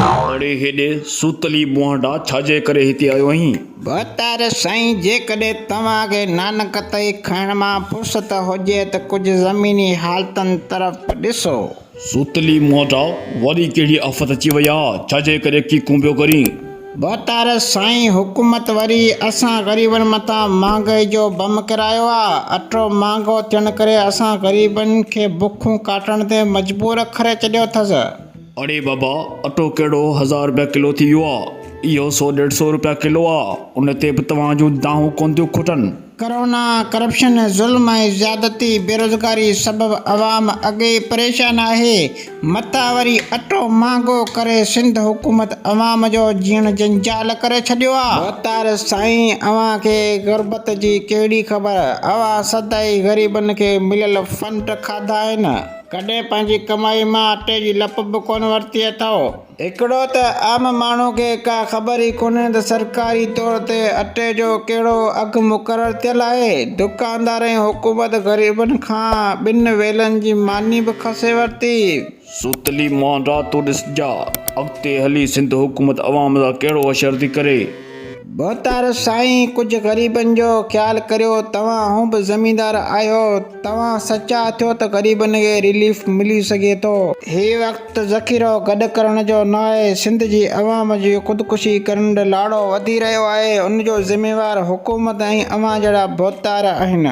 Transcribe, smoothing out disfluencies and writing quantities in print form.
اڙي هيڏي سوتلي مهانڊا ڇاجي ڪري هتي آيو آهين؟ ڀوتار سائين جيڪڏهن توهان کي نانڪ تئي کائڻ مان فرصت هجي ته ڪجهه زميني حالتن طرف به ڏسو. سوتلي مهانڊا وري ڪهڙي آفت اچي وئي آ ڇاجي ڪري ڪيڪون پيو ڪرين؟ ڀوتار سائين حڪومت وري اسان غريبن مٿان مهانگائي جو بم ڪرايو آ، اٽو مهانگو ٿيڻ ڪري اسان غريبن کي بکون ڪاٽڻ تي مجبور ڪري ڇڏيو اٿس. اڙي بابا اٽو ڪهڙو هزار رپيا ڪلو ٿي ويو آ، اهو سو ڏيڍ سو رپيا ڪلو آ، ان تي به توهان جون دانهون ڪونه ٿيون کٽن. ڪرونا، ڪرپشن، ظلم ۽ زيادتي، بيروزگاري سبب عوام اڳ ئي پريشان آهي، متان وري اٽو مهانگو ڪري سنڌ حڪومت عوام جو جيئڻ جنجال ڪري ڇڏيو آ. ڀوتار سائين اوهان کي غربت جي ڪهڙي خبر، اوهان سدائين غريبن کي مليل فنڊ کاڌا آهن. ڪڏهن پنهنجي ڪمائي مان اٽي جي لپ به ڪونه ورتي اٿئو. هڪڙو ته عام ماڻهو کي ڪا خبر ئي ڪونهي ته سرڪاري طور تي اٽي جو ڪهڙو اگهه مقرر ٿيل آهي. دڪاندار ۽ حڪومت غريبن کان ٻن ويلن جي ماني به کسي ورتي. سوتلي مان راتو ڏسجا، اڳتي هلي سنڌ حڪومت عوام سان ڪهڙو حشر ٿي ڪري. ڀوتار سائين ڪجهه غريبن جو خيال ڪريو توهان هون به زميندار آهيو توهان سچا ٿيو ته غريبن کي رليف ملي سگهي ٿو. هي وقت ذخيرو گڏ ڪرڻ جو ناهي سنڌ جي عوام جي خودڪشي ڪرڻ ڏي لاڙو وڌي رهيو آهي ان جو ذميوار حڪومت ۽ اوهان جهڙا ڀوتار آهن.